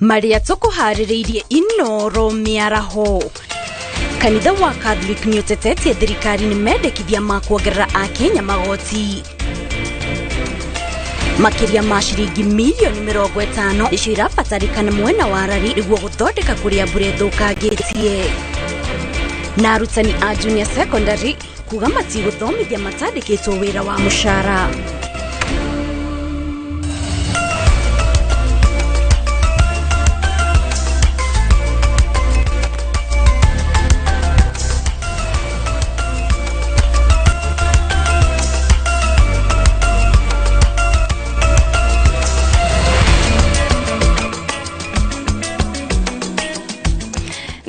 Marĩa tũkũharĩrĩirie Inoro mĩaraho. Kanitha wa Catholic nĩ ũtetetie thirikari nĩ mendekithia ma kuongerera akenya magoti makĩria ma ciringi mirioni 50 nĩcio irabatarĩkana mwena wa Rari nĩguo gũthondeka kũrĩa mbura ĩthũkangĩtie. Na arutani a junior secondary kuga matigũthomithia matandĩkĩtwo wĩra wa mũcara.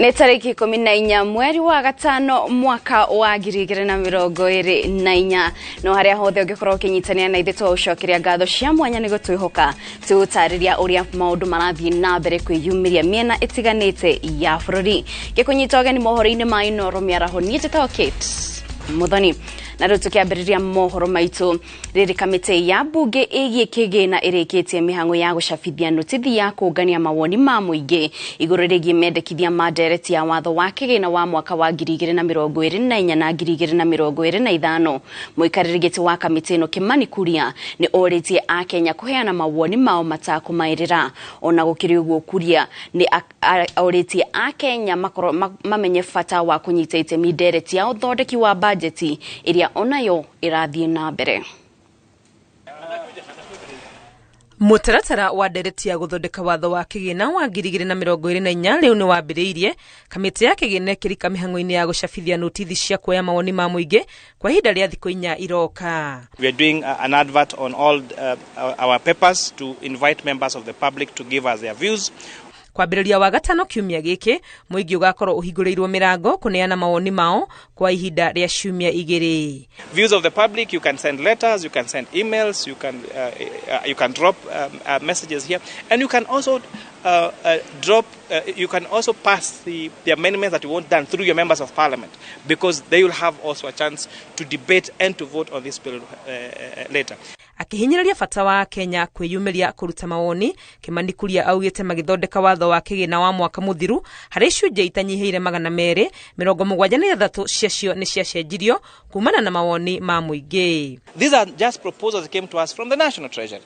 Nĩ tarĩki 14 mweri wa gatano mwaka wa 2024. No harĩa hothe ũngĩkorwo ũkĩnyitanĩra na ithuĩ, twaũcokeria ngatho cia mwanya nĩ gũtwĩhoka tũgũtarĩria ũrĩa maũndũ marathiĩ na mbere kwĩyumĩria mĩena ĩtiganĩte ya bũrũri. Ngĩkũnyita ũgeni mohoro-inĩ ma Inoro mĩaraho, niĩ njĩtagwo Kate Muthoni. Na rĩu tũkĩambĩrĩria mohoro maitũ, rĩrĩ kamĩtĩ ya mbunge ĩgiĩ kĩgĩna ĩrĩkĩtie mĩhang'o ya gũcabithia notithi ya kũngania mawoni ma mũingĩ igũrũ rĩgiĩ mendekithia ma ndereti ya watho wa kĩgĩna wa mwaka wa 2024 na 2025. Mũikarĩri gĩtĩ wa kamĩtĩ ĩno Kimani Kuria nĩ orĩtie akenya kũheana mawoni mao matakũmaĩrĩra. Ona gũkĩrĩ ũguo, Kuria nĩ orĩtie akenya makorwo mamenye bata wa kũnyita itemi ndereti ya ũthondeki wa bajeti ĩrĩa onayo ĩrathiĩ na mbere. Mũtaratara wa ndereti ya gũthondeka watho wa kĩgĩna wa 2024 rĩu nĩ wambĩrĩirie, kamĩtĩ ya kĩgĩna ĩkĩrika mĩhang'o-inĩ ya gũcabithia notithi cia kuoya mawoni ma mũingĩ kwa ihinda rĩa thikũ 4 iroka. We are doing an advert on all our papers to invite members of the public to give us their views. Kwambĩrĩria wa gatano kiumia gĩkĩ, mũingĩ ũgakorwo ũhingũrĩirwo mĩrango kũneana mawoni mao kwa ihinda rĩa ciumia 2. Views of the public, you can send letters, you can send emails, you can drop messages here, and you can also drop, you can also pass the amendments that you want done through your members of parliament, because they will have also a chance to debate and to vote on this bill later. Akĩhinyĩrĩria bata wa Kenya kwĩyumĩria kũruta mawoni, Kimani Kuria augĩte magĩthondeka watho wa kĩgĩna wa mwaka mũthiru, harĩ icunjĩ itanyihĩire 273 ciacio nĩ ciacenjirio kumana na mawoni ma mũingĩ. These are just proposals that came to us from the National Treasury.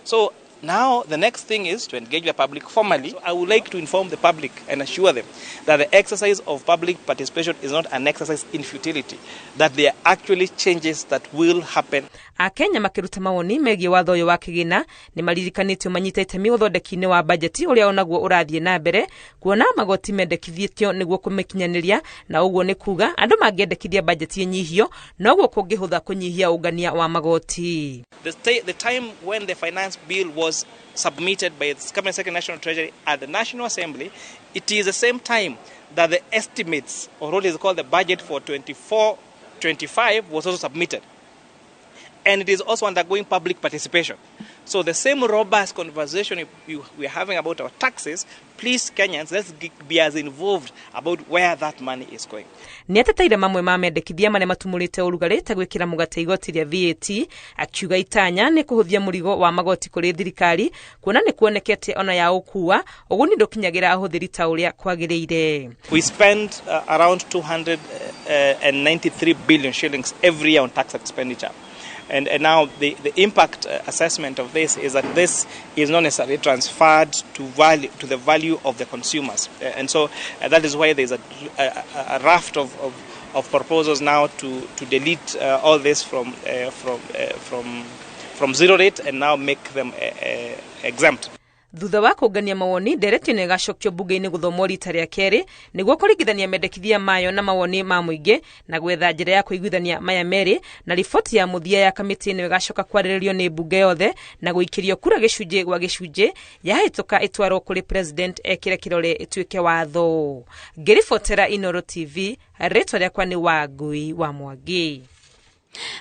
So now the next thing is to engage the public formally. So I would like to inform the public and assure them that the exercise of public participation is not an exercise in futility, that there are actually changes that will happen. Akenya makĩruta mawoni megiĩ watho ũyũ wa kĩgĩna nĩ maririkanĩtio manyite itemi ũthondeki-inĩ wa bajeti ũrĩa onaguo ũrathiĩ na mbere, kuona magoti mendekithĩtio nĩguo kũmĩkinyanĩria, na ũguo nĩ kuga andũ mangĩendekithia bajeti ĩnyihio noguo kũngĩhũtha kũnyihia ũngania wa magoti. The time when the finance bill was submitted by the Cabinet Secretary National Treasury at the National Assembly, it is the same time that the estimates, or what is called the budget for 24-25, was also submitted. And it is also undergoing public participation. So the same robust conversation we're having about our taxes, please Kenyans, let's be as involved about where that money is going. Nĩ ateteire mamwe ma mendekithia marĩa matumũrĩte ũrugarĩ ta gwĩkĩra mũgate igoti rĩa VAT, akiuga itanya nĩ kũhũthia mũrigo wa magoti kũrĩ thirikari, kuona nĩ kuonekete ona ya ũkua ũguni ndũkinyagĩra ahũthĩri ta ũrĩa kwagĩrĩire. We spend around 293 billion shillings every year on tax expenditure. And now the impact assessment of this is that this is not necessarily transferred to the value of the consumers. And so that is why there's a raft of proposals now to delete all this from zero rate and now make them exempt. Thutha wa kũngania mawoni, ndereti ĩno ĩgacokio mbunge-inĩ gũthomwo rita rĩa kerĩ nĩguo kũringithania mendekithia mayo na mawoni ma mũingĩ na gwetha njĩra ya kũiguithania maya merĩ. Na riboti ya mũthia ya kamĩtĩ ĩno ĩgacoka kwarĩrĩrio nĩ mbunge yothe na gũikĩrio kura gĩcunjĩ gwa gĩcunjĩ, yahĩtũka ĩtwarwo kũrĩ president ekĩre kĩrore ĩtuĩke watho. Ngĩribotera Inoro TV, rĩtwa rĩakwa nĩ Wangui wa Mwangi.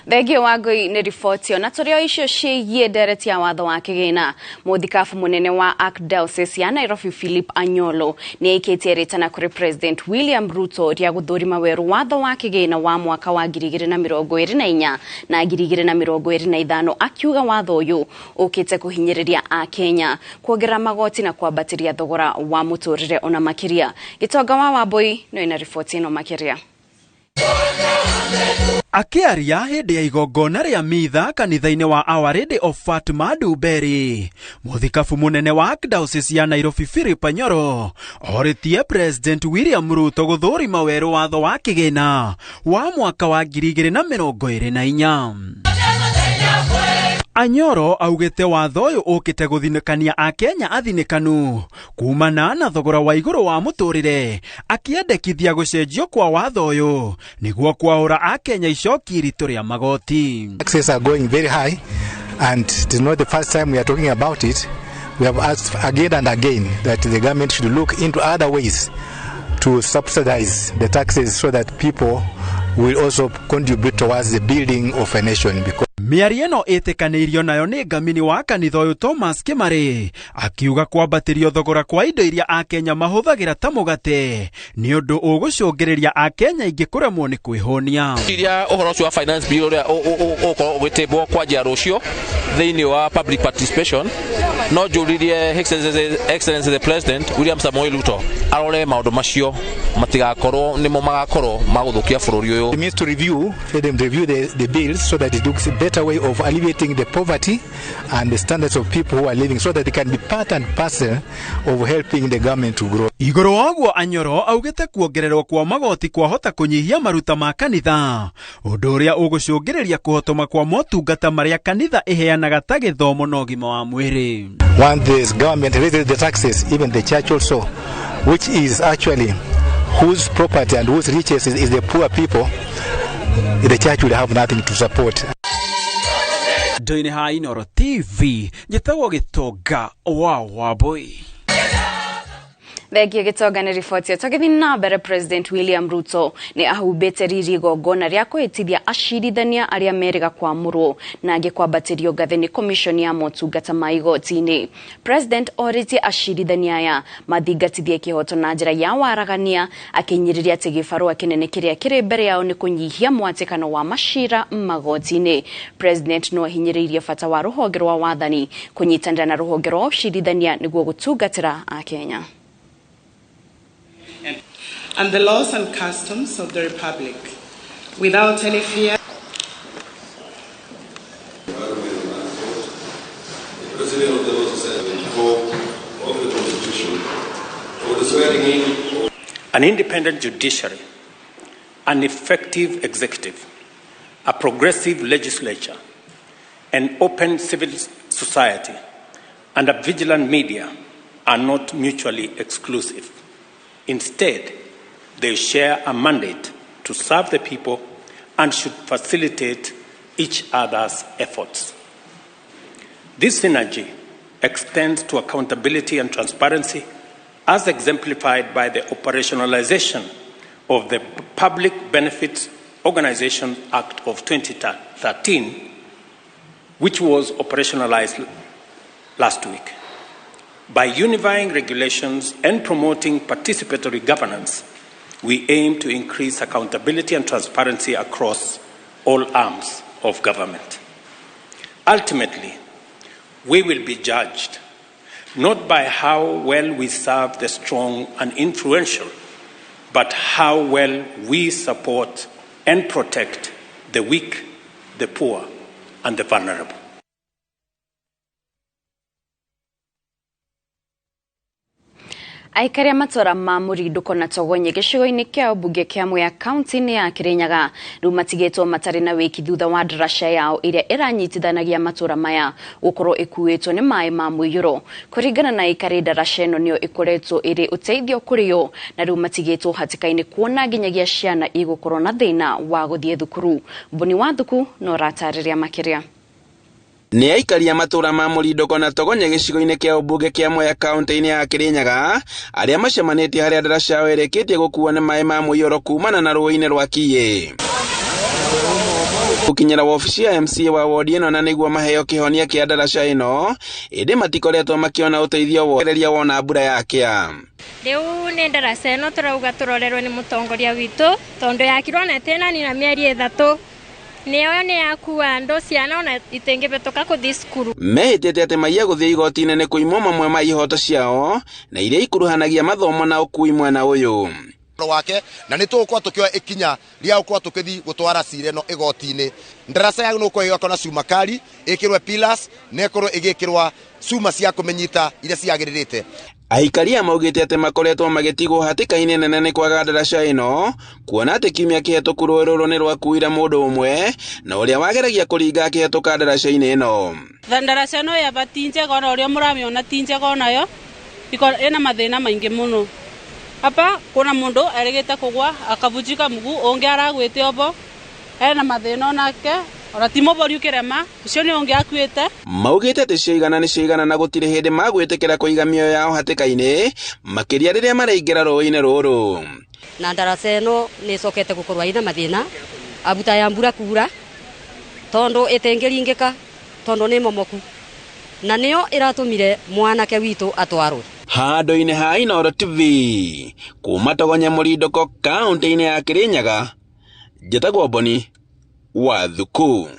Thengio wa Ngui nĩ riboti ona tũrĩ o icio ciĩgiĩ ndereti ya watho wa kĩgĩna. Mũthikabu mũnene wa Archdiocese ya Nairobi Philip Anyolo nĩ aikĩtie rĩtana kũrĩ President William Ruto rĩa gũthũrima werũ watho wa kĩgĩna wa mwaka wa 2024 na 2025, akiuga watho ũyũ ũkĩte kũhinyĩrĩria Akenya, kuongerera magoti na kwambatĩria thogora wa mũtũrĩre ona makĩria. Gĩtonga wa Wambui no ĩna riboti ĩno makĩria. Akĩaria hĩndĩ ya igongona rĩa mitha kanitha-inĩ wa Our Lady of Fatima Ndumberi, mũthikabu mũnene wa Archdiocese ya Nairobi Philip Anyoro orĩtie President William Ruto gũthũrima werũ watho wa kĩgĩna wa mwaka wa 2024. Anyoro augĩte watho ũyũ ũkĩte gũthinĩkania Akenya athinĩkanu kumana na thogora wa igũrũ wa mũtũrĩre, akĩendekithia gũcenjio kwa watho ũyũ nĩguo kwaũra Akenya icoki iritũ rĩa magoti. Taxes are going very high, and it is not the first time we are talking about it. We have asked again and again that the government should look into other ways to subsidize the taxes so that people will also contribute towards the building of a nation. Because Mĩario ĩno ĩtĩkanĩirio nayo nĩ ngamini wa kanitha ũyũ Thomas Kĩmarĩ, akiuga kwambatĩrio thogora kwa indo iria Akenya mahũthagĩra ta mũgate nĩ ũndũ ũgũcũngĩrĩria Akenya aingĩ kũremwo nĩ kwĩhũnia. Iria ũhoro ũcio wa finance bill ũrĩa ũgũkorwo ũgĩtĩmbwo kwanjia rũciũ thĩinĩ wa public participation, no njũririe Excellency the President William Samoei Ruto arore maũndũ macio matigakorwo nĩmo magakorwo magũthũkia bũrũri ũyũ. It means to review, let them review the bills so that it looks a better way of alleviating the poverty and the standards of people who are living, so that they can be part and parcel of helping the government to grow. Igũrũ wa ũguo Anyoro augĩte kuongererwo kwa magoti kwahota kũnyihia maruta ma kanitha, ũndũ ũrĩa ũgũcũngĩrĩria kũhotoma kwa motungata marĩa kanitha ĩheanaga ta gĩthomo na ũgima wa mwĩrĩ. Once this government raises the taxes, even the church also, which is actually whose property and whose riches is the poor people, the church will have nothing to support. Ndoine ha Inooro TV, njĩtagwo Gĩtonga wa Wambui. Thengio Gĩtonga nĩ riboti. Tũgĩthiĩ na mbere, President William Ruto nĩ ahumbĩte riri igongona rĩa kwĩhĩtithia acirithania arĩa merĩga kwamũrwo na angĩ kwambatĩrio ngathĩ nĩ commission ya motungata ma igoti-inĩ. President orĩtie acirithania aya mathingatithie kĩhoto na njĩra ya waragania, akĩnyĩrĩria atĩ gĩbarũa kĩnene kĩrĩa kĩrĩ mbere yao nĩ kũnyihia mwatĩkano wa macira magoti-inĩ. President no ahinyĩrĩirie bata wa rũhonge rwa wathani kũnyitanĩra na rũhonge rwa ũcirithania nĩguo gũtungatĩra Akenya. And the laws and customs of the Republic, without any fear. The President of the Law Society 24 of the Constitution for the swearing in. An independent judiciary, an effective executive, a progressive legislature, an open civil society, and a vigilant media are not mutually exclusive. Instead, they share a mandate to serve the people and should facilitate each other's efforts. This synergy extends to accountability and transparency, as exemplified by the operationalization of the Public Benefits Organization Act of 2013, which was operationalized last week. By unifying regulations and promoting participatory governance, we aim to increase accountability and transparency across all arms of government. Ultimately, we will be judged not by how well we serve the strong and influential, but how well we support and protect the weak, the poor, and the vulnerable. Aikari a matũra ma Mũrindũko na Togonye gĩcigo-inĩ kĩa ũmbunge kĩa Mwea kaunti-inĩ ya Kĩrĩnyaga rĩu matigĩtwo matarĩ na wĩki thutha wa ndaraca yao ĩrĩa ĩranyitithanagia matũra maya gũkorwo ĩkuĩtwo nĩ maĩ ma mũiyũro. Kũringana na aikari, ndaraca ĩno nĩyo ĩkoretwo ĩrĩ ũteithio kũrĩ o na rĩu matigĩtwo hatĩka-inĩ kuona nginyagia ciana igũkorwo na thĩna wa gũthiĩ thukuru. Mbũni wa Thuku no ũratarĩria makĩria. Nĩ aikari a matũra ma Mũrindũko na Togonye gĩcigo-inĩ kĩa ũmbunge kĩa Mwea kaunti-inĩ ya Kĩrĩnyaga arĩa macemanĩtie harĩa ndaraca yao ĩrĩkĩtie gũkuo nĩ maĩ ma mũiyũro kumana na rũĩ-inĩ rwa Kiĩ. Gũkinyĩra wabici ya MCA wa wodi ĩno na nĩguo maheo kĩhonia kĩa ndaraca ĩno, ĩndĩ matikoretwo makĩona ũteithio woreria wona mbura yakĩa. Rĩu nĩ ndaraca ĩno tũrauga tũrorerwo nĩ mũtongoria witũ tondũ yakirwo na tĩna na mĩeri 3 nĩyo nĩ yakua andũ ciana ona itingĩhĩtũka kũthiĩ cukuru. Mehĩtĩte atĩ maiya gũthiĩ igoti-inĩ nĩ kũimwo mamwe ma ihoto ciao na iria ikuruhanagia mathomo na ũkui mwena ũyũ wake, na nĩ tũgũkorwo tũkĩoya ikinya rĩa gũkorwo tũkĩthiĩ gũtwara cira ĩno igoti-inĩ. Ndaraca ya nũkorwo ĩgĩakwo na cuma kari, ĩkĩrwe pillars na ĩkorwo ĩgĩkĩrwa cuma cia kũmĩnyita iria ciagĩrĩrĩte. Aikaria maugĩte atĩ makoretwo magĩtigwo hatĩka-inĩ nene nĩ kwaga ndaraca ĩno, kuona atĩ kiumia kĩhetũku rũĩ rũrũ nĩ rwakuire mũndũ ũmwe na ũrĩa wageragia kũringa akĩhetũka ndaraca-inĩ ĩno. Ndaraca ĩno yaba ti njega, ona ũrĩa mũramĩona ti njega onayo, ĩna mathĩna maingĩ mũno. Hapa kuna mundu erigite kugwa akavunjika mguu, ungi aragwite obo ena mathina onake ona ti mũbori ukirema ucio ni ungi akuite. Maugite ati ciigana ni ciigana na gutire hindi magwitikira kuiga mioyo yao hatĩka-inĩ makĩria rĩrĩa maraingĩra rũĩ-inĩ rũrũ. Na ndaraca ĩno nĩ ĩcokete gũkorwo ĩna mathĩna abuta ya mbura kura tondu ĩtĩngĩringĩka tondu nĩ momoku na nĩyo ĩratũmire mwanake witũ atwarwo. Handũ-inĩ ha Inooro TV kuma Togonya Mũrindũko kaũntĩ-inĩ ya Kirinyaga, njĩtagwo Boni wa Thuku.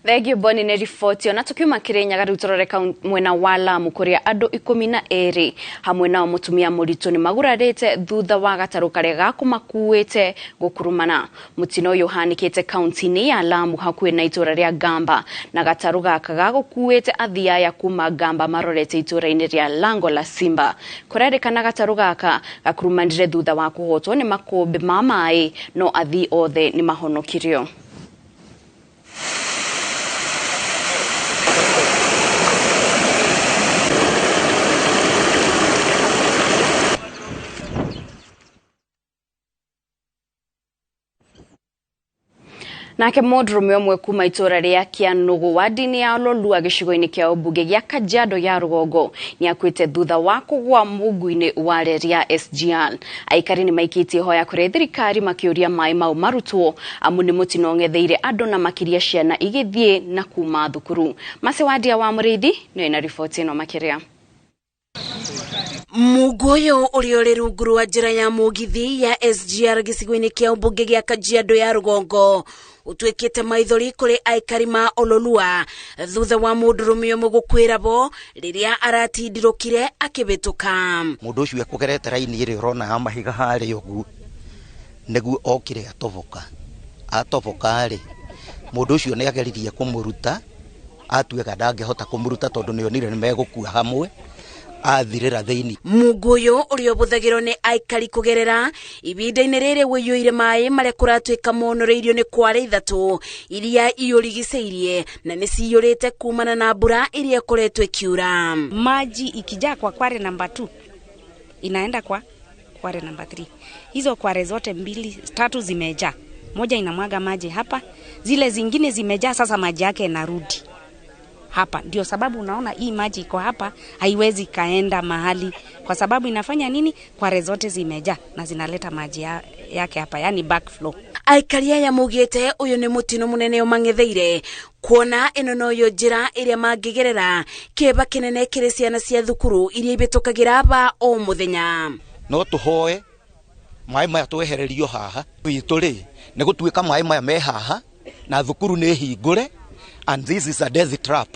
Thengio Boni nĩ riboti. Ona tukiuma Kirinyaga rĩu tũrore mwena wa Lamu kũrĩa andũ 12 hamwe nao mũtumia mũritũ nĩ magurarĩte thutha wa gatarũ karĩa gakũmakuĩte gũkurumana. Mũtino ũyũ ũhanĩkĩte kaunti-inĩ ya Lamu hakuhĩ na itũra rĩa Gamba, na gatarũ gaka gagũkuĩte athii aya kuma Gamba marorete itũra-inĩ rĩa Lango la Simba. Kũrerĩkana gatarũ gaka gakurumanire thutha wa kũhotwo nĩ makũmbĩ ma maĩ, no athii othe nĩ mahonokirio. Nake mũndũrũme ũmwe kuma itũra rĩa Kĩanũgũ wadi-inĩ ya Ololua gĩcigo-inĩ kĩa ũmbunge gĩa Kajiado ya rũgongo nĩakuĩte thutha wa kũgũa mungu-inĩ wa reri ya SGR. Aikari nĩ maikĩtie hoya kũrĩ thirikari makĩũria maĩ mau marutwo amu nĩ mũtino ũng'etheire andũ na makĩria ciana igĩthiĩ na kuma thukuru. Macewadia wa Mũrĩithi nĩyo ĩna riboti ĩno makĩria. Mungu ũyũ ũrĩa ũrĩ rungu rwa njĩra ya mũgithi ya SGR gĩcigo-inĩ kĩa ũmbunge gĩa Kajiado ya rũgongo ũtuĩkĩte maithori kũrĩ aikari ma Ololua thutha wa mũndũrũme ũmwe gũkuĩra bo rĩrĩa aratindirũkire akĩhĩtũka. Mũndũ ũcio ekũgerete raini ĩrĩa ũrona ya mahiga harĩa ũguo nĩguo okire atoboka. Atoboka rĩ, mũndũ ũcio nĩ ageririe kũmũruta, atuĩka ndangĩhota kũmũruta tondũ nĩonire nĩmegũkua hamwe, athirĩra thĩinĩ. Mungu ũyũ ũrĩa ũhũthagĩrwo nĩ aikari kũgerera ibinda-inĩ rĩrĩ ũiyũire maĩ marĩa kũratuĩka monoreirio nĩ kware 3 iria iũrigicĩirie na nĩ ciyũrĩte kumana na mbura iria ĩkoretwo ĩkiura. Maji ikijaa kwa kware namba 2 inaenda kwa kware namba 3. Hizo kware zote 2 3 zimejaa. Moja inamwaga maji hapa, zile zingine zimejaa, sasa maji yake inarudi hapa. Ndio sababu unaona hii maji iko hapa haiwezi kaenda mahali, kwa sababu inafanya nini? Kware zote zimejaa na zinaleta maji yake hapa, yani backflow. Aikari aya maugĩte ũyũ nĩ mũtino mũnene ũmang'etheire kuona ĩno noyo njĩra ĩrĩa mangĩgerera kĩeba kĩnene kĩrĩ ciana cia thukuru iria ibĩtũkagĩra ba o mũthenya. No tũhoe maĩ maya twehererio haha witũ rĩ, nĩ gũtuĩka maĩ maya me haha na thukuru nĩ hingũre, and this is a death trap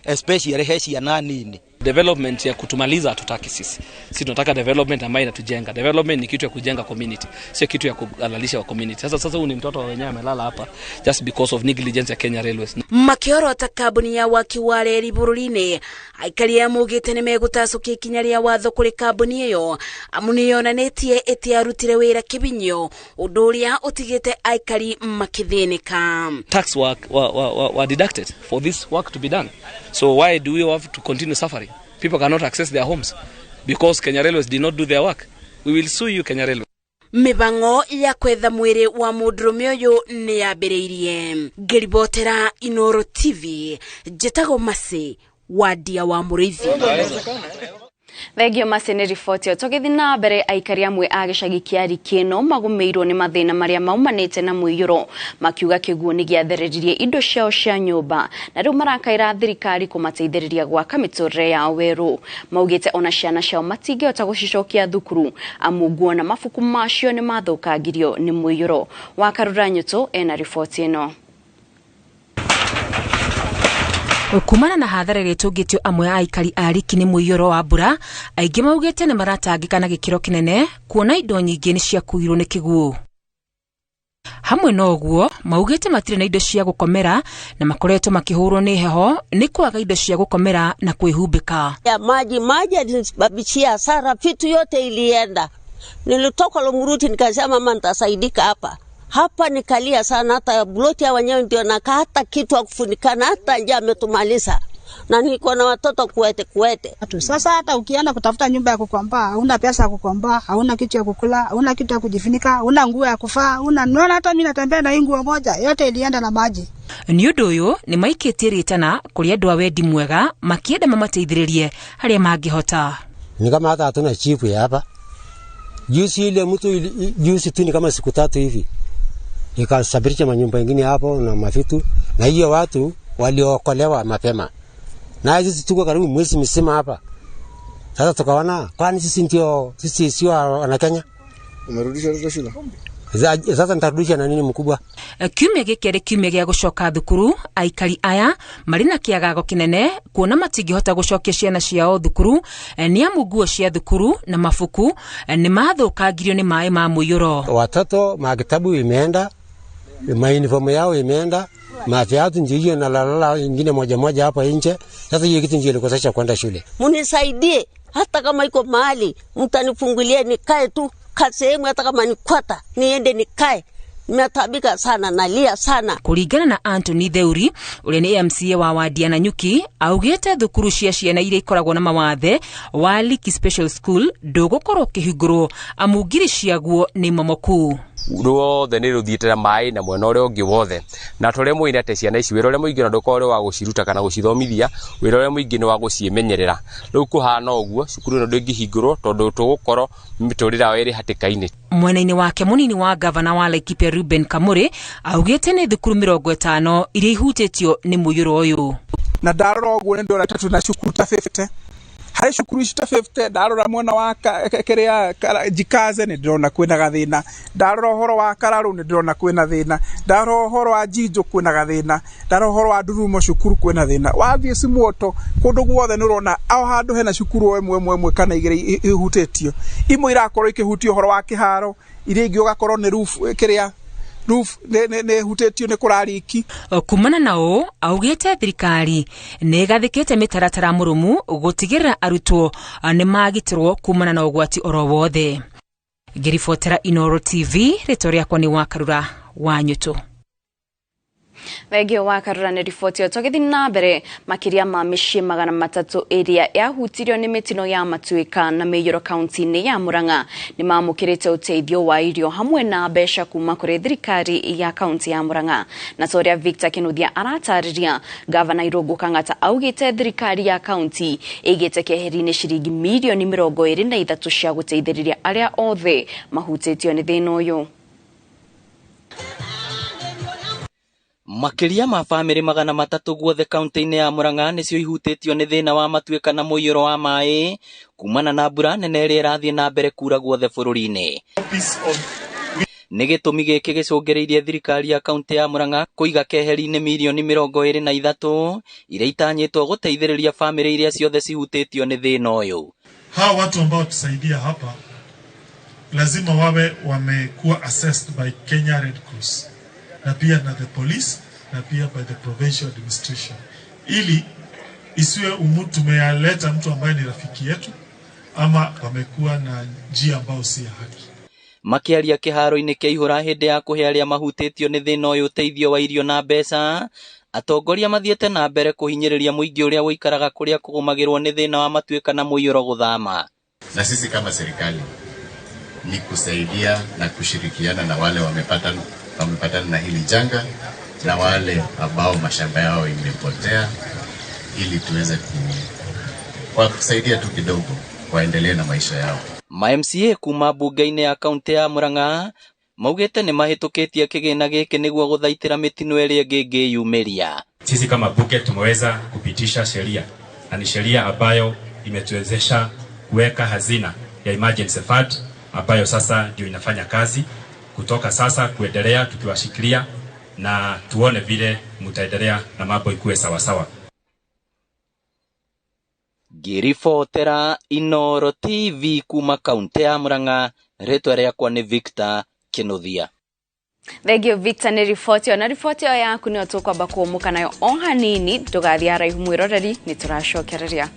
especially he ciana nini. Development ya kutumaliza hatutaki sisi. Sisi tunataka development ambayo inatujenga. Development ni kitu ya kujenga community, sio kitu ya kuhalalisha wa community. Sasa huyu ni mtoto wa wenyewe amelala hapa just because of negligence ya Kenya Railways. Makiorota kambuni ya waki wa reri bũrũri-inĩ aikari a maugĩte nĩ megũtacũkia ikinya rĩa watho kũrĩ kambuni ĩyo amu nĩyonanĩtie ĩtiarutire wĩra kĩbinyo, ũndũ ũrĩa ũtigĩte aikari makĩthĩnĩka. Tax were deducted for this work to be done. So why do we have to continue suffering? People cannot access their homes because Kenya Railways did not do their work. We will sue you, Kenya Railways. Mĩbango ya kwetha mwĩrĩ wa mũndũrũme ũyũ nĩ yambĩrĩirie. Ngĩribotera Inooro TV, njĩtagwo Mace Wadia wa Mũrĩithi. Thengio Mercy nĩ riboti ĩyo. Tũgĩthiĩ na mbere, aikari amwe a gĩcagi kĩa Rikĩno magũmĩirwo nĩ mathĩna marĩa maumanĩte na mũiyũro, makiuga kĩguũ nĩ gĩathereririe indo ciao cia nyũmba na rĩu marakaĩra thirikari kũmateithĩrĩria gwaka mĩtũrĩre yao werũ. Maugĩte ona ciana ciao matingĩhota gũcicokia thukuru amu nguo na mabuku macio nĩ mathũkangirio nĩ mũiyũro. Wakarura Nyũtũ ena riboti ĩno. Kumana na hathara ĩrĩa ĩtũngĩtio amwe a aikari a Riki nĩ mũiyũro wa mbura, aingĩ maugĩte nĩ maratangĩka na gĩkĩro kĩnene kuona indo nyingĩ nĩ ciakuirwo nĩ kĩguũ. Hamwe na ũguo, maugĩte matirĩ na indo cia gũkomera na makoretwo makĩhũrwo nĩ heho nĩ kwaga indo cia gũkomera na kwĩhumbĩka. Ya maji maji yalisababishia hasara, vitu yote ilienda. Nilitoka Lomruti nikasema mama nitasaidika hapa. Hapa nikalia sana, hata bloti ya wenyewe ndio nakaa, hata kitu hakufunikana, hata njaa ametumaliza. Na niko na watoto kuete kuete. Sasa hata ukienda kutafuta nyumba ya kukomboa, hauna pesa ya kukomboa, hauna kitu ya kukula, hauna kitu ya kujifunika, hauna nguo ya kuvaa, hauna naona hata mimi natembea na nguo moja, yote ilienda na maji. Nĩ ũndũ ũyũ nĩ maikĩtie rĩtana kũrĩ andũ a wendi mwega makĩenda mamateithĩrĩrie harĩa mangĩhota. Ni kama hata hatuna chifu ya hapa. Juzi ile mtu juzi tu ni kama siku tatu hivi. Ikasabirisha manyumba mengine hapo na mavitu, na hiyo watu waliokolewa mapema. Na sisi tuko karibu mwezi mzima hapa. Sasa tukaona kwani sisi ndio sisi sio wana Kenya. Umerudisha watoto shule? Sasa nitarudisha na nini mkubwa? Kiumia gĩkĩ arĩ kiumia gĩa gũcoka thukuru, aikari aya marĩ na kĩagago kĩnene kuona matingĩhota gũcokia ciana ciao thukuru nĩ amu nguo cia thukuru na mabuku nĩ mathũkangirio nĩ maĩ ma mũiyũro. Watoto makitabu imeenda, mauniform yao imeenda, maviatu ndio hiyo na lalala ingine moja moja hapo nje. Sasa hiyo kitu ndio ilikosesha kwenda shule. Munisaidie hata kama iko mahali mtanifungulia nikae tu kasehemu, hata kama nikwata niende nikae. Nimetabika sana, nalia sana. Kuringana na Anthony Theuri ũrĩa nĩ MCA wa wadi ya Nanyuki, augĩte thukuru cia ciana iria ikoragwo na mawathe wa Liki Special School ndũgũkorwo ũkĩhingũrwo amu ngiri ciaguo nĩ momoku. Ruothe nĩ rũthiĩte na maĩ na mwena ũrĩa ũngĩ wothe, na tũrĩa mũine atĩ ciana ici wĩra ũrĩa mũingĩ na ndũkorwo ũrĩ wa gũciruta kana gũcithomithia, wĩra ũrĩa mũingĩ nĩ wa gũciĩmenyerera. Rĩu kũhana ũguo cukuru ĩno ndĩngĩhingũrwo tondũ tũgũkorwo mĩtũrĩre yao ĩrĩ hatĩka-inĩ. Mwena-inĩ wake mũnini wa gavana wa Laikipia Ruben Kamuri augĩte nĩ thukuru 50 iria ihutĩtio nĩ mũiyũro ũyũ. Na ndarora ũguo nĩ ndĩrona ta tuna cukuru ta 50 harĩ cukuru ici ta 50, ndarora mwena wa kĩrĩa Jikaze nĩ ndĩrona kwĩna gathĩna, ndarora ũhoro wa Kararũ nĩ ndĩrona kwĩna thĩna, ndarora ũhoro wa Njinjũ kwĩna gathĩna, ndarora ũhoro wa Ndurumo cukuru kwĩna thĩna, wathiĩ Simuoto kũndũ guothe nĩ ũrona o handũ hena cukuru o ĩmwe ĩmwe ĩmwe kana igĩrĩ ihutĩtio. Imwe irakorwo ikĩhutia ũhoro wa kĩharo, iria ingĩ ũgakorwo nĩ roof kĩrĩa roof nĩ hutĩtio nĩ kũrariki. Kumana na ũũ augĩte thirikari nĩ ĩgathĩkĩte mĩtaratara mũrũmu gũtigĩrĩra arutwo nĩ magitĩrwo kumana na ũgwati oro wothe. Ngĩribotera Inooro TV, rĩtwa rĩakwa nĩ Wakarura wa Nyũtũ. Thengio wa Karura nĩ riboti ĩyo. Tũgĩthiĩ na mbere, makĩria ma mĩciĩ 300 ĩrĩa yahutirio nĩ mĩtino ya matuĩka na mĩiyũro kaunti-inĩ ya Murang'a nĩ mamũkĩrĩte ũteithio wa irio hamwe na mbeca kuma kũrĩ thirikari ya kaunti ya Murang'a. Na ta ũrĩa Victor Kinuthia aratarĩria, gavana Irũngũ Kang'ata augĩte thirikari ya kaunti ĩigĩte keheri-inĩ ciringi mirioni 23 cia gũteithĩrĩria arĩa othe mahutĩtio nĩ thĩna ũyũ. Makĩria ma bamĩrĩ 300 guothe kaunti-inĩ ya Murang'a nĩcio ihutĩtio nĩ thĩna wa matuĩka na mũiyũro wa maĩ kumana na mbura nene ĩrĩa ĩrathiĩ na mbere kura guothe bũrũri-inĩ. Nĩ gĩtũmi gĩkĩ gĩcũngĩrĩirie thirikari ya kaunti ya Murang'a kũiga keheri-inĩ mirioni 23 iria itanyĩtwo gũteithĩrĩria bamĩrĩ iria ciothe cihutĩtio nĩ thĩna ũyũ. Hawa watu ambao tusaidia hapa lazima wawe wamekuwa assessed by Kenya Red Cross na pia na the police na pia by the provincial administration, ili isiwe tumeyaleta mtu ambaye ni rafiki yetu ama wamekuwa na njia ambayo si ya haki. Makĩaria kĩharo-inĩ kĩa ihũra hĩndĩ ya kũhe arĩa mahutĩtio nĩ thĩna ũyũ ũteithio wa irio na mbeca, atongoria mathiĩte na mbere kũhinyĩrĩria mũingĩ ũrĩa ũikaraga kũrĩa kũgũmagĩrwo nĩ thĩna wa matuĩka na mũiyũro gũthama. Na sisi kama serikali ni kusaidia na kushirikiana na wale wamepatana na hili janga na wale ambao mashamba yao imepotea, ili tuweze kusaidia tu kidogo. waendelee na maisha yao. Ma MCA kuma bunge-inĩ ya kaunti ya Murang'a maugĩte nĩ mahĩtũkĩtie kĩgĩna gĩkĩ nĩguo gũthaitĩra mĩtino ĩrĩa ĩngĩ ĩngĩyumĩria. Sisi kama bunge tumeweza kupitisha sheria na ni sheria ambayo imetuwezesha kuweka hazina ya emergency fund ambayo sasa ndio inafanya kazi kutoka sasa kuendelea, tukiwashikilia na tuone vile mtaendelea na mambo ikuwe sawa sawa. Ngĩribotera Inooro TV kuma kaunti ya Murang'a, rĩtwa rĩakwa nĩ Victor Kinuthia. Thank you Victor nĩ riboti ĩyo, na riboti ĩyo yaku nĩyo tũkwamba kũũmũka nayo o hanini, ndũgathiĩ haraihu mwĩroreri, nĩ tũracokereria.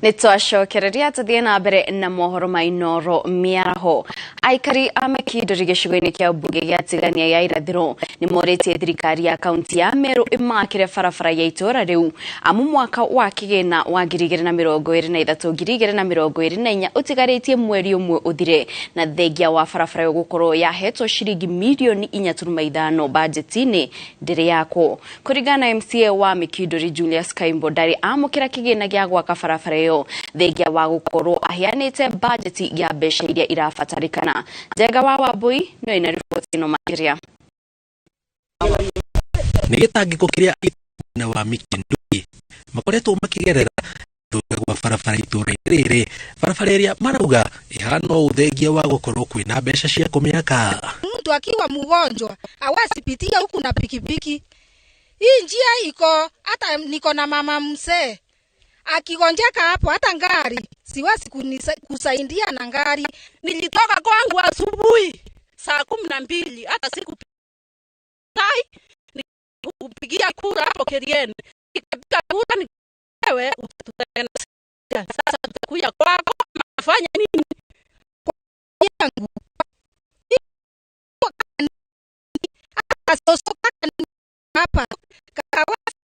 Nĩ twacokereria tũthiĩ na mbere na mohoro ma Inooro mĩaraho. Aikari a Mekindori gĩcigo-inĩ kĩa mbunge gĩa Tigania ya Irathĩro nĩ morĩtie thirikari ya kaunti ya Meru ĩmakĩre barabara ya itũũra rĩu, amu mwaka wa kĩgĩna wa 2023 2024 ũtigarĩtie mweri ũmwe ũthire, na thengia wa barabara ĩyo gũkorwo yahetwo ciringi mirioni 4.5 bajeti-inĩ ndĩrĩ yakwo. Kũringana na MCA wa Mekindori Julius Kaimbo, ndarĩ amũkĩra kĩgĩna gĩa gwaka barabara ĩyo thengia wa gũkorwo aheanĩte bajeti ya mbeca iria irabatarĩkana. Njenga wa Wambui no ina riboti ĩno makĩria. Nĩ gĩtangĩko kĩrĩa na wa Mikinduri makoretwo makĩgerera thutha gwa barabara itũũra-inĩ rĩrĩ, barabara ĩrĩa marauga ĩhana ũthengia wa gũkorwo kwĩna mbeca cia kũmĩaka. Mtu akiwa mgonjwa hawezi pitia huku na pikipiki. Hii njia iko, hata niko na mama mzee akigonjeka hapo, hata ngari siwezi kusaidia na ngari. Nilitoka kwangu asubuhi saa 12, hata sikupitai, nikupigia kura hapo Kerieni, nikapiga kura wewe utatutengenezea. Sasa tutakuja kwako, mafanya nini yangu hapa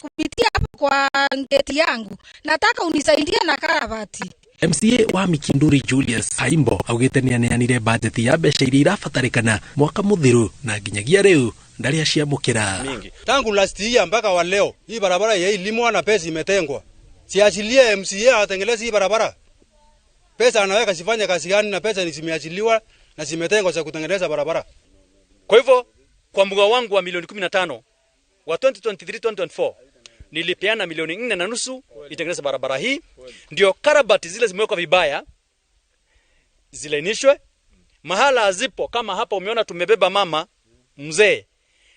kupitia hapo kwa ngeti yangu, nataka unisaidie na karavati. MCA wa Mikinduri Julius Kaimbo augĩte nĩ aneanire bajeti ya mbeca iria irabatarĩkana mwaka mũthiru na nginyagia rĩu ndarĩ aciamũkĩra. Mingi tangu last year mpaka wa leo hii barabara yailimwa na pesa imetengwa. Siachilie MCA atengeleze hii barabara. Pesa anaweka sifanye kazi gani na pesa ni zimeachiliwa na zimetengwa za kutengeneza barabara. Kwa hivyo kwa mgao wangu wa milioni 15 wa 2023-2024 nilipeana milioni 4.5 itengeneze barabara hii, ndio karabati zile zimewekwa vibaya zilainishwe. Mahala hazipo kama hapa umeona tumebeba mama mzee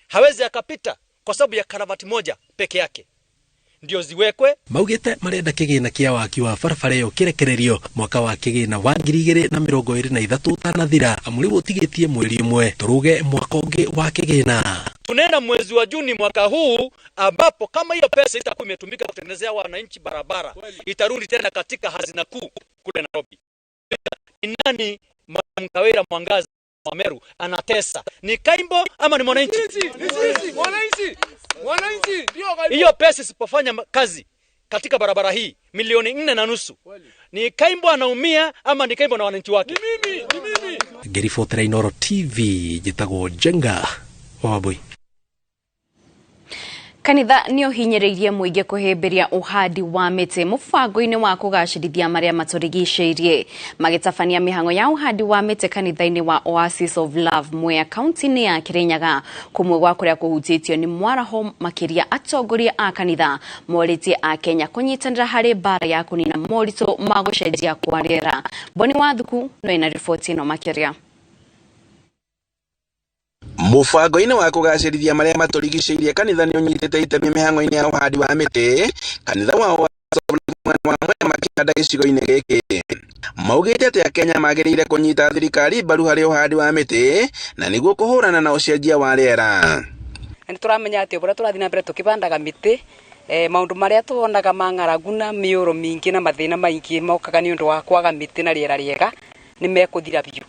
hawezi akapita kwa sababu ya karabati moja peke yake, ndio ziwekwe. Maugĩte marenda kĩgĩna kĩa waki wa barabara ĩyo kĩrekererio mwaka wa kĩgĩna wa 2023 ũtanathira, amu rĩu ũtigĩtie mweri ũmwe tũrũge mwaka ũngĩ wa kĩgĩna. Tunaenda mwezi wa Juni mwaka huu, ambapo kama hiyo pesa itakuwa imetumika kutengenezea wananchi barabara, itarudi tena katika hazina kuu kule Nairobi. Ni nani Mkawira Mwangaza wa Meru anatesa? Ni Kaimbo ama ni mwananchi? Mwananchi, mwananchi ndio Kaimbo. Hiyo pesa isipofanya kazi katika barabara hii milioni 4.5, ni Kaimbo anaumia ama ni Kaimbo na wananchi wake? Ni mimi, ni mimi. Ngĩribotera Inooro TV njĩtagwo Njenga wa Wambui. Kanitha nĩ ũhinyĩrĩirie mũingĩ kũhĩmbĩria ũhandi wa mĩtĩ mũbango-inĩ wa kũgacĩrithia marĩa matũrigicĩirie. Magĩtabania mĩhang'o ya ũhandi wa mĩtĩ kanitha-inĩ wa Oasis of Love Mwea kaunti-inĩ ya Kirinyaga, kũmwe gwa kũrĩa kũhutĩtio nĩ mwaraho makĩria. Atongoria a kanitha morĩtie a Kenya kũnyitanĩra harĩ mbara ya kũnina moritũ ma gũcenjia kwa rĩera. Boni Wathuku no ĩna riboti ĩno makĩria. Mũbango-inĩ wa kũgacĩrithia marĩa matũrigicĩirie, kanitha nĩ ũnyitĩte itemi mĩhang'o-inĩ ya ũhandi wa mĩtĩ. Kanitha wa wa Mwea makĩhanda gĩcigo-inĩ gĩkĩ maugĩte atĩ Akenya magĩrĩire kũnyita thirikari mbaru harĩ ũhandi wa mĩtĩ na nĩguo kũhũrana na ũcenjia wa rĩera. Na nĩ tũramenya atĩ ũrĩa tũrathiĩ na mbere tũkĩbandaga mĩtĩ, maũndũ marĩa tuonaga ma ng'aragu na mĩũro mĩingĩ na mathĩna maingĩ mokaga nĩ ũndũ wa kwaga mĩtĩ na rĩera rĩega nĩ mekũthira biũ.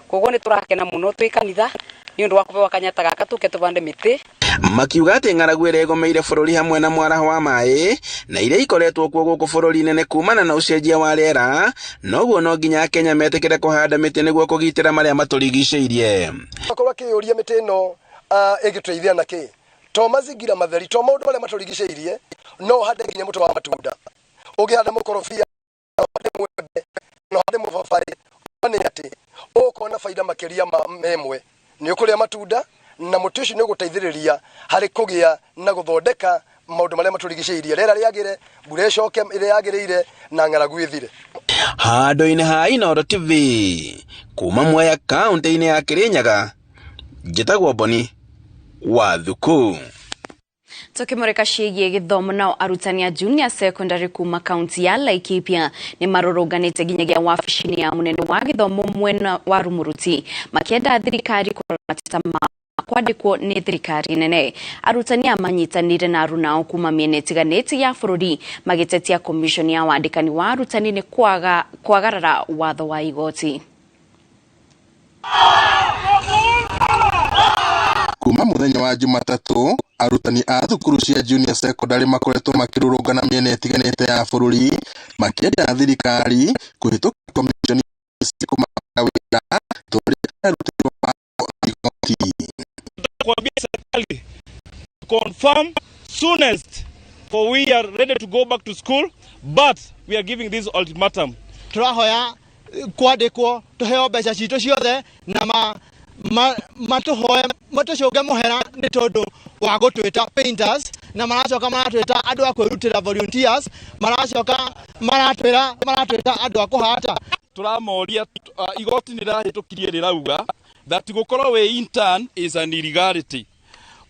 Koguo nĩ tũrakena mũno twĩ kanitha nĩ ũndũ wa kũhewa kanyata gaka tũke tũbande mĩtĩ. Makiuga atĩ ng'aragu ĩrĩa ĩgomeire bũrũri hamwe na mwaraho wa maĩ na iria ikoretwo kuo gũkũ bũrũri-inĩ nĩ kumana na ũcenjia wa rĩera, noguo no nginya Akenya metĩkĩre kũhanda mĩtĩ nĩguo kũgitĩra marĩa matũrigicĩirie. Akorwo akĩyũria mĩtĩ ĩno ĩngĩtũteithia na kĩ, To mazingira matheri, to maũndũ marĩa matũrigicĩirie, no ũhande nginya mũtĩ wa matunda. Ũngĩhanda mũkorobia, no ũhande mwembe, no ũhande mũbabaĩ, nĩ atĩ ũkona baida makĩria ma memwe. Nĩ ũkũrĩa matunda na mũtĩ ũcio nĩ ũgũteithĩrĩria harĩ kũgĩa na gũthondeka maũndũ marĩa matũrigicĩirie, rĩera rĩagĩre, mbura ĩcoke ĩrĩa yagĩrĩire na ng'aragu ĩthire. Handũ-inĩ ha Inooro TV kuma Mwea kaũntĩ-inĩ ya Kirinyaga, njĩtagwo Boni wa Thuku. Tukimurika ciĩgiĩ gĩthomo, nao arutani a junior secondary kuma kaunti ya Laikipia nĩ marũrũnganĩte nginyagia wabici-inĩ ya mũnene wa gĩthomo mwena wa Rumuruti, makĩenda thirikari kũrora mateta ma kwandĩkwo nĩ thirikari nene. Arutani aya manyitanĩire na arunao kuma mĩena ĩtiganĩte ya bũrũri, magĩtetia commission ya wandĩkani wa arutani nĩ kwaga kwagarara watho wa igoti. Kuma muthenya wa Jumatatũ, arutani a thukuru cia junior secondary makoretwo makĩrũrũngana mĩena ĩtiganĩte ya bũrũri, makĩenda thirikari kũhĩtũkia commission kũmaruta wĩra ta ũrĩa yarutĩirwo igoti. Kuambia serikali confirm soonest, for we are ready to go back to school, but we are giving this ultimatum. Tũrahoya kwandĩkwo, tũheo mbeca citũ ciothe na ma matũhoe matũcũnge mũhera nĩ tondũ wa gũtwĩta painters, na maracoka maratwĩta andũ a kwĩrutĩra volunteers, maracoka maratwĩra maratwĩta andũ a kũhata. Tũramoria, igoti nĩ rĩrahĩtũkirie rĩrauga that gũkorwo wĩ intern is an illegality.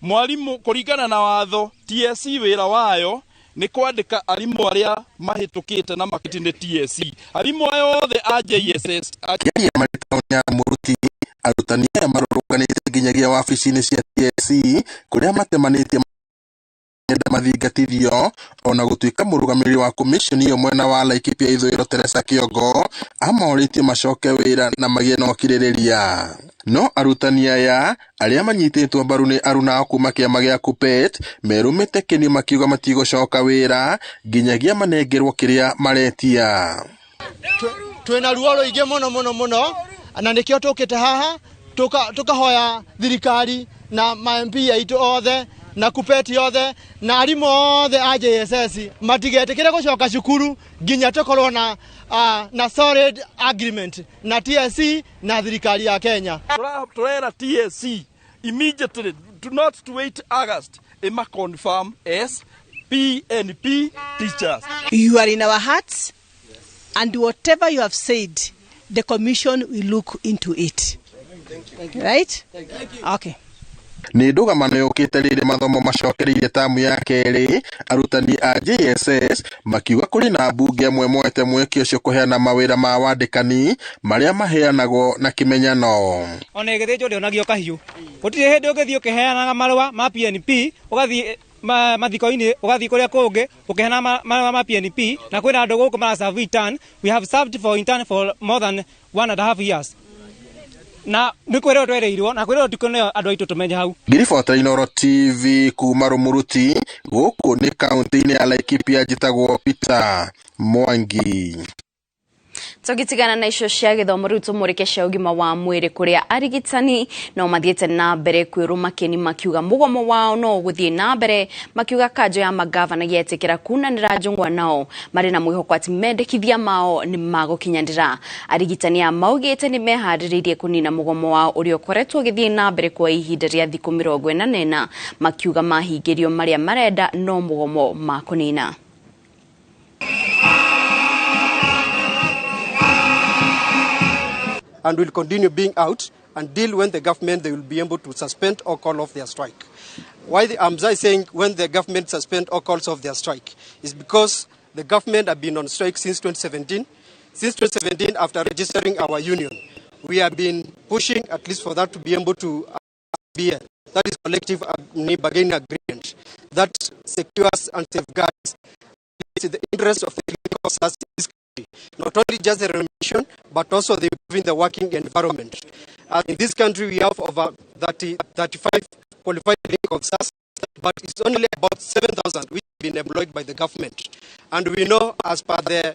Mwarimu kũringana na watho, TSC wĩra wayo nĩ kwandĩka arimũ arĩa mahĩtũkĩte na makĩti nĩ TSC, arimũ aya othe a JSS. Akĩaria marĩ taũni ya Mũruti, arutani aya marũrũnganĩte nginyagia wabici-inĩ cia TSC kũrĩa matemanĩtie menda mathingatithio, ona gũtuĩka mũrũgamĩrĩri wa commission ĩyo mwena wa Laikipia ithũĩro Teresa Kĩongo amorĩtie macoke wĩra na magĩe na ũkirĩrĩria. No arutani aya arĩa manyitĩtwo mbaru nĩ arunao kuma kĩama gĩa KUPPET merũmĩte kĩni, makiuga matigũcoka wĩra nginyagia manengerwo kĩrĩa maretia. Twĩna ruo rũingĩ mũno mũno mũno, na nĩkĩo tũkĩte haha tũkahoya thirikari na ma MP aitũ othe na KUPPET othe na arimũ othe a JSS matigetĩkĩre gũcoka cukuru nginya tũkorwo na solid agreement na TSC na thirikari ya Kenya. Turera TSC immediately, do not to wait August, ema confirm as PNP teachers. You are in our hearts, and whatever you have said, the commission will look into it. Right? Okay. Nĩ ndũgamano yũkĩte rĩrĩ mathomo macokereirie tamu ya kerĩ, arutani a JSS makiuga kũrĩ na mbunge amwe moete mweke ũcio kũheana mawĩra ma wandĩkani marĩa maheanagwo na kĩmenyano. Ona ĩgĩthĩnjwo ndĩonagio kahiũ, gũtirĩ hĩndĩ ũngĩthiĩ ũkĩheanaga marũa ma PNP, ũgathiĩ mathiko-inĩ, ũgathiĩ kũrĩa kũngĩ ũkĩheana marũa ma PNP, na kwĩna andũ gũkũ mara serve intern. We have served for intern for more than 1.5 years, na nĩ kwĩrwo twereirwo na kwĩrwo tikũneo andũ aitũ tũmenye hau. Ngiribota Inooro TV kuma Rumuruti, gũkũ nĩ kaũntĩ-inĩ ya Laikipia, njĩtagwo Peter Mwangi. Tũgĩtigana na icio cia gĩthomo, rĩu tũmũrĩke cia ũgima wa mwĩrĩ, kũrĩa arigitani no mathiĩte na mbere kwĩrũma kĩni, makiuga mũgomo wao no ũgũthiĩ na mbere, makiuga kanjũ ya magavana yetĩkĩra kunanĩra njũng'wa nao marĩ na mwĩhoko atĩ mendekithia mao nĩ magũkinyanĩra. Arigitani aya maugĩte nĩ meharĩrĩirie kũnina mũgomo wao ũrĩa ũkoretwo ũgĩthiĩ na mbere kwa ihinda rĩa thikũ 44, makiuga mahingĩrio marĩa marenda no mũgomo makũnina. And will continue being out until when the government they will be able to suspend or call off their strike. Why the AMZA is saying when the government suspend or calls off their strike is because the government have been on strike since 2017. Since 2017, after registering our union, we have been pushing at least for that to be able to be a, that is collective bargaining agreement that secures and safeguards the interests of the clinical officers in this country. Not only just the remuneration, but also the improving the working environment. In this country, we have over 30, 35 qualified clinical officers, but it's only about 7,000 which have been employed by the government. And we know, as per the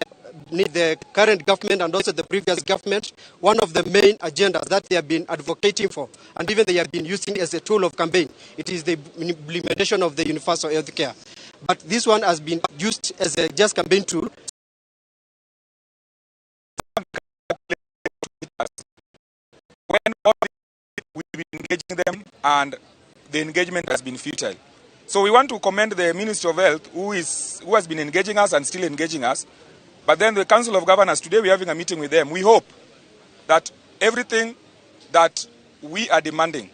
The current government and also the previous government, one of the main agendas that they have been advocating for, and even they have been using as a tool of campaign, it is the implementation of the universal health care. But this one has been used as a just campaign tool. When we've been engaging them, and the engagement has been futile. So we want to commend the Ministry of Health, who has been engaging us and still engaging us. But then the Council of Governors, today we're having a meeting with them. We hope that everything that we are demanding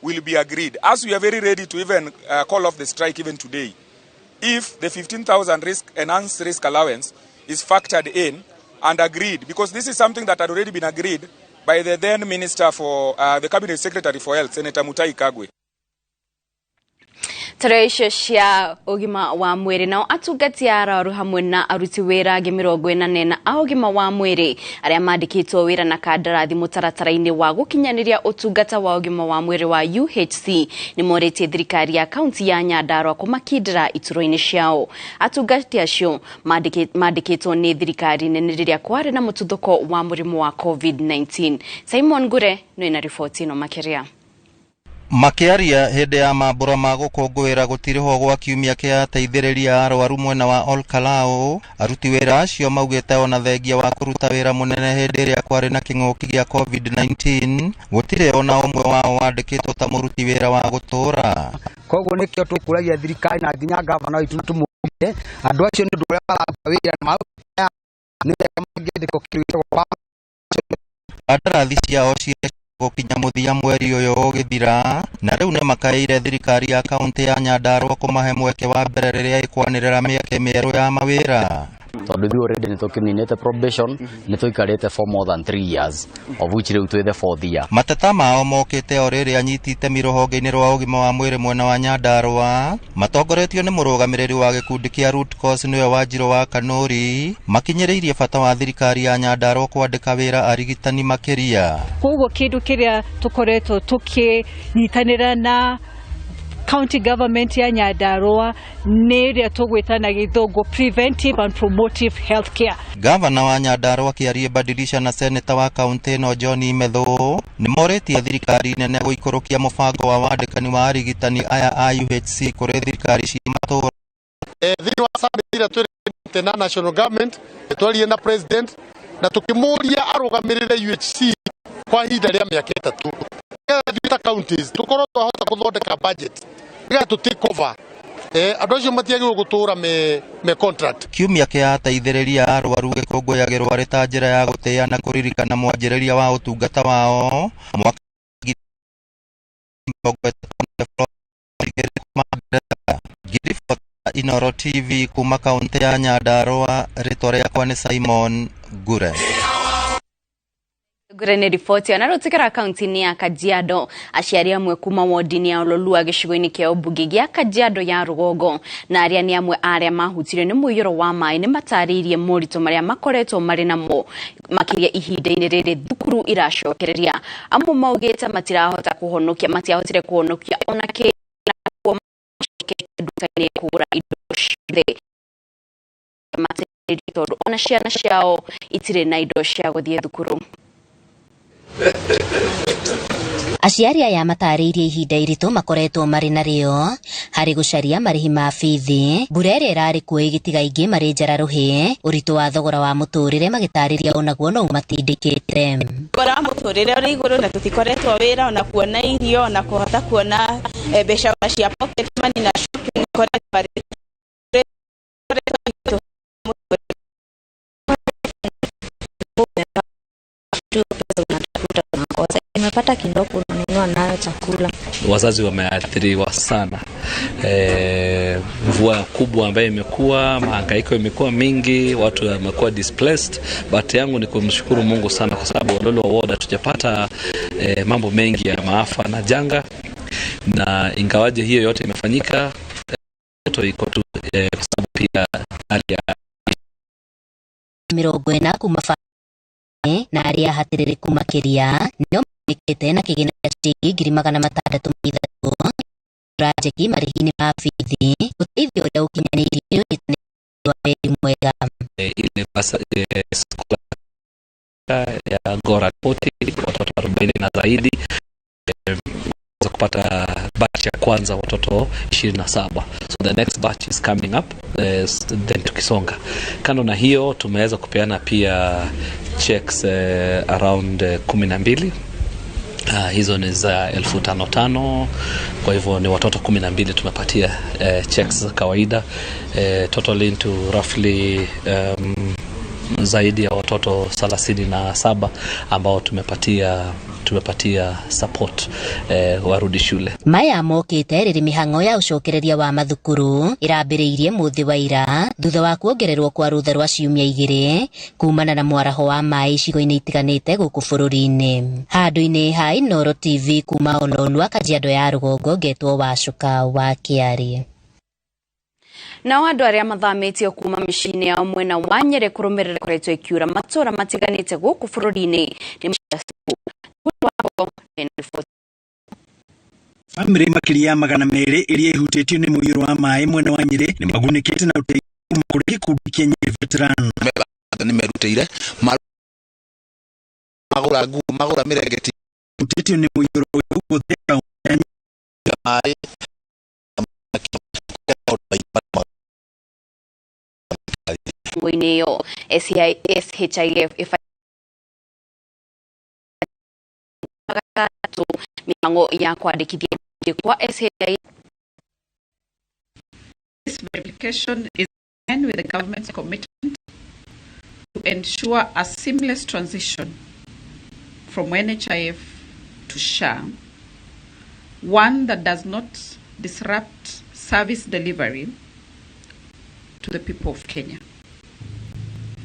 will be agreed. As we are very ready to even call off the strike even today, if the 15,000 risk enhanced risk allowance is factored in and agreed, because this is something that had already been agreed by the then Minister for the Cabinet Secretary for Health, Senator Mutahi Kagwe. Tare icio cia ũgima wa mwĩrĩ nao atungati a arwaru hamwe na aruti wĩra angĩ 44 a ũgima wa mwĩrĩ arĩa mandĩkĩtwo wĩra na kandarathi mũtaratara-inĩ wa gũkinyanĩria ũtungata wa ũgima wa mwĩrĩ wa UHC nĩ morĩtie thirikari ya kaunti ya Nyandarua kũmakindĩra ituro-inĩ ciao. Atungati acio mandĩkĩtwo nĩ thirikari nene rĩrĩa kwarĩ na mũtuthũko wa mũrimũ wa COVID-19. Simon Ngure nĩ na riboti ĩno makĩria. Makiaria hĩndĩ ya mambũra ma gũkũngũĩra gũtirĩhwo gwa kiumia kĩa ateithĩrĩria arwaru mwena wa Olkalau, aruti wĩra acio maugĩte ona thengia wa kũruta wĩra mũnene hĩndĩ ĩrĩa kwarĩ na kĩng'ũki gĩa COVID-19 gũtirĩ ona ũmwe wao wandĩkĩtwo ta mũruti wĩra wa gũtũũra. Koguo nĩkĩo tũkũragia thirikari na nginya gavana witũ tũmũrie andũ acio nĩ ũndũ ũrĩa mararuta wĩra na maruta nĩ wega mangĩandĩkwo kĩndũ gĩtagwo kandarathi ciao gũkinya mũthia mweri ũyũ ũgĩthira, na rĩu nĩmakaĩire thirikari ya kaunti ya Nyandarua kũmahe mweke wa mbere rĩrĩa ĩkwanĩrĩra mĩeke mĩerũ ya mawĩra. Tondũ ithuĩ already nĩtũkĩninĩte probation, nĩtũikarĩte for more than 3 years, of which rĩu twĩ the fourth year. Mateta mao mokĩte o rĩrĩa anyiti itemi rũhonge-inĩ rwa ũgima wa mwĩrĩ mwena wa Nyandarua matongoretio nĩ mũrũgamĩrĩri wa gĩkundi kĩa Root Cause nĩwe Wanjirũ wa Kanũri makinyĩrĩirie bata wa thirikari ya Nyandarua kwandĩka wĩra arigitani makĩria. Koguo kĩndũ kĩrĩa tũkoretwo tũkĩnyitanĩra na county government ya Nyandarua nĩ ĩrĩa tũgwĩta na gĩthũngũ preventive and promotive health care. Gavana wa Nyandarua Kĩarie Badilisha na seneta wa kaunti ĩno John Methu nĩmorĩtie thirikari nene gũikũrũkia mũbango wa wandĩkani wa arigitani aya a UHC kũrĩ thirikari cia matũũra. Thĩinĩ wa summit ĩrĩa twĩrĩte na national government twarie na president na tũkĩmũria arũgamĩrĩre UHC kwa ihinda rĩa mĩaka 3 nĩgetha ithuĩ ta counties tũkorwo twahota gũthondeka budget nĩgetha tũ take over. Andũ acio matiagĩrĩirwo gũtũũra me contract. Kiumia kĩa ateithĩrĩria arwaru gĩkũngũyagĩrwo arĩ ta njĩra ya gũtĩĩa na kũririkana mwanjĩrĩria wa ũtungata wao mwaka 1932. Inoro TV kuma kaunti ya Nyandarua, rĩtwa rĩakwa nĩ Simon Ngure. Ngure nĩ riboti ona rũtikara kaunti-inĩ ya Kajiado. Aciari amwe kuma wodi-inĩ ya Ololua gĩcigo-inĩ kĩa ũmbunge gĩa Kajiado ya rũgongo na arĩa nĩ amwe arĩa mahutirio nĩ mũiyũro wa maĩ nĩ matarĩirie moritũ marĩa makoretwo marĩ namo makĩria ihinda-inĩ rĩrĩ thukuru iracokereria. Amwe maugĩte matirahota kũhonokia matiahotire kũhonokia ona kĩ nduka-inĩ kũgũra indo ciothe tondũ ona ciana ciao itirĩ na indo cia gũthiĩ thukuru. Aciari aya matarĩirie ihinda iritũ makoretwo marĩ narĩo harĩ gũcaria marĩhi ma bithi, mbura ĩrĩa ĩrarĩ kuo ĩgĩtiga aingĩ marĩ njara rũhĩ, ũritũ wa thogora wa mũtũrĩre magĩtarĩria onaguo no ũmatindĩkĩte. Thogora wa mũtũrĩre ũrĩ igũrũ na tũtikoretwo wĩra ona kuona irio ona kũhota kuona mbeca cia pocket money na shopping ikoretwo arĩ Nimepata kidogo unanunua nayo chakula. Wazazi wameathiriwa sana. Mvua kubwa ambayo imekuwa, mahangaiko imekuwa mingi, watu wamekuwa displaced. But yangu ni kumshukuru Mungu sana kwa sababu Ololua Ward hatujapata mambo mengi ya maafa na janga, na ingawaje hiyo yote imefanyika, iko tu kwa sababu pia hali ya 40 kuma na arĩa hatĩrĩrĩku makĩria nĩo mandĩkĩte na kĩgĩna kĩa ciringi 603 project marĩhi-inĩ ma bithi ũteithio ũrĩa ũkinyanĩirio nĩ ũnyitanĩri wa wendi mwega. Ile basa, ya Gora 40 watoto 40 na zaidi, kupata batch ya kwanza watoto 27. So the next batch is coming up, then tukisonga. Kando na hiyo, tumeweza kupeana pia checks around 12. Hizo ni za 5,000, kwa hivyo ni watoto 12 tumepatia checks za kawaida, total into roughly zaidi ya watoto 37 ambao tumepatia support warudi shule. Maya mokĩte rĩrĩ mĩhang'o ya ũcokereria wa mathukuru ĩrambĩrĩirie mũthĩ wa ira thutha wa kuongererwo kwa rũtha rwa ciumia 2 kumana na mwaraho wa maĩ icigo-inĩ itiganĩte gũkũ bũrũri-inĩ. Handũ-inĩ ha Inooro TV kuma Ololua, Kajiado ya Rũgongo, ngetwo Wacuka wa Kĩarĩ. Nao andũ arĩa mathamĩtio kuma mĩciĩ-inĩ yao mwena wa Nyĩrĩ kũrũmĩrĩra koretwo ĩkiura matũra matiganĩte gũkũ bũrũri-inĩ nĩ. Bamĩrĩ makĩria ya 200 iria ihutĩtio nĩ mũiyũro wa maĩ mwena wa Nyĩrĩ nĩ magunĩkĩte na ũteithio kuma kũrĩ gĩkundi kĩa Nyĩrĩ Veteran. Nĩ merutĩire magũra nguo, magũra mĩrengeti. Hutĩtio nĩ mũiyũro ũyũ gũtheka maĩ. Ngo-inĩ ĩyo SHIF ĩgatatũ mĩhang'o ya kwandĩkithia kwa SHIF. This verification is in line with the government's commitment to ensure a seamless transition from NHIF to SHA, one that does not disrupt service delivery to the people of Kenya.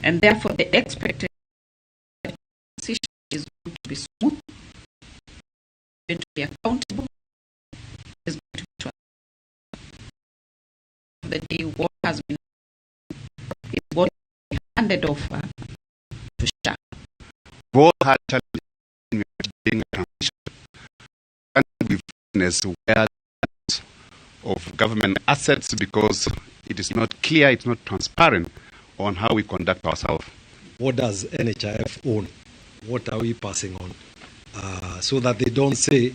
And therefore, the expected transition is going to be smooth, going to be accountable, is going to be transparent. The day what has been is what handed over to SHA. We've all had challenges in the transition, and we've witnessed where of government assets because it is not clear, it's not transparent on how we conduct ourselves. What does NHIF own? What are we passing on? So that they don't say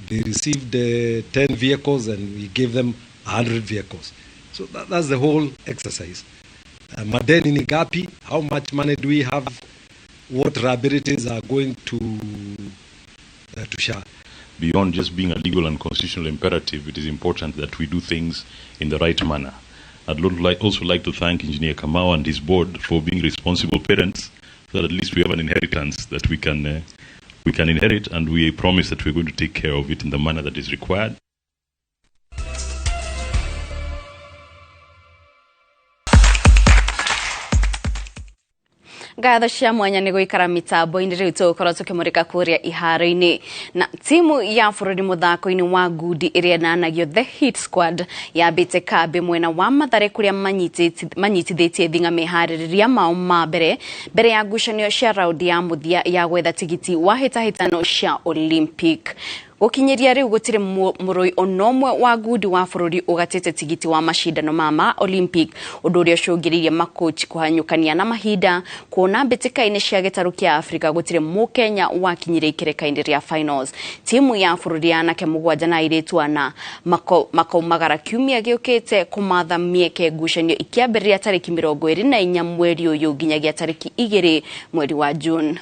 they received 10 vehicles and we gave them 100 vehicles. So that's the whole exercise. Madeni ni gapi? How much money do we have? What liabilities are going to SHA? Beyond just being a legal and constitutional imperative, it is important that we do things in the right manner. I'd also like to thank Engineer Kamau and his board for being responsible parents, so that at least we have an inheritance that we can inherit, and we promise that we're going to take care of it in the manner that is required. Ngatho cia mwanya nĩ gũikara mĩtambo-inĩ rĩu tũgũkorwo tũkĩmũrĩka kũrĩa iharo-inĩ. Na timu ya bũrũri mũthako-inĩ wa ngundi ĩrĩa ĩnanagio The Hit Squad yambĩte kambĩ mwena wa Mathare kũrĩa manyitithĩtie thing'a meharĩrĩria mao ma mbere mbere ya ngucanio cia raundi ya mũthia ya gwetha tigiti wa hĩtahĩtano cia Olympic. Gũkinyĩria rĩu gũtirĩ mũrũi ona ũmwe wa ngundi wa bũrũri ũgatĩte tigiti wa macindano ma Olympic, ũndũ ũrĩa ũcũngĩrĩirie makochi kũhanyũkania na mahinda kuona mbĩtĩka-inĩ cia gĩtarũ kĩa Afrika gũtirĩ mũkenya wakinyire ikereka-inĩ rĩa finals. Timu ya bũrũri ya anake 7 na airĩtu 4 makaumagara kiumia gĩũkĩte kũmatha mĩeke ngucanio ikĩambĩrĩria tarĩki 24 mweri ũyũ nginyagia tarĩki 2 mweri wa June.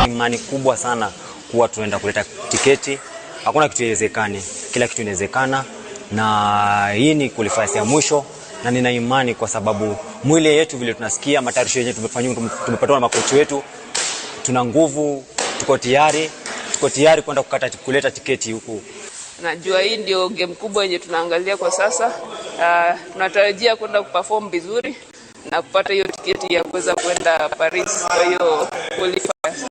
Imani kubwa sana kuwa tunaenda kuleta tiketi. Hakuna kitu haiwezekani, kila kitu inawezekana, na hii ni qualifiers ya mwisho, na nina imani kwa sababu mwili yetu vile tunasikia matayarisho yenyewe tumefanywa, tumepatwa na makochi wetu, tuna nguvu, tuko tayari kwenda kuleta tiketi huku. Najua hii ndio game kubwa yenye tunaangalia kwa sasa. Tunatarajia kwenda kuperform vizuri na kupata hiyo tiketi ya kuweza kwenda Paris kwa hiyo qualifiers.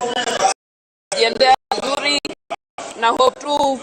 Jiandaa vizuri na hope tu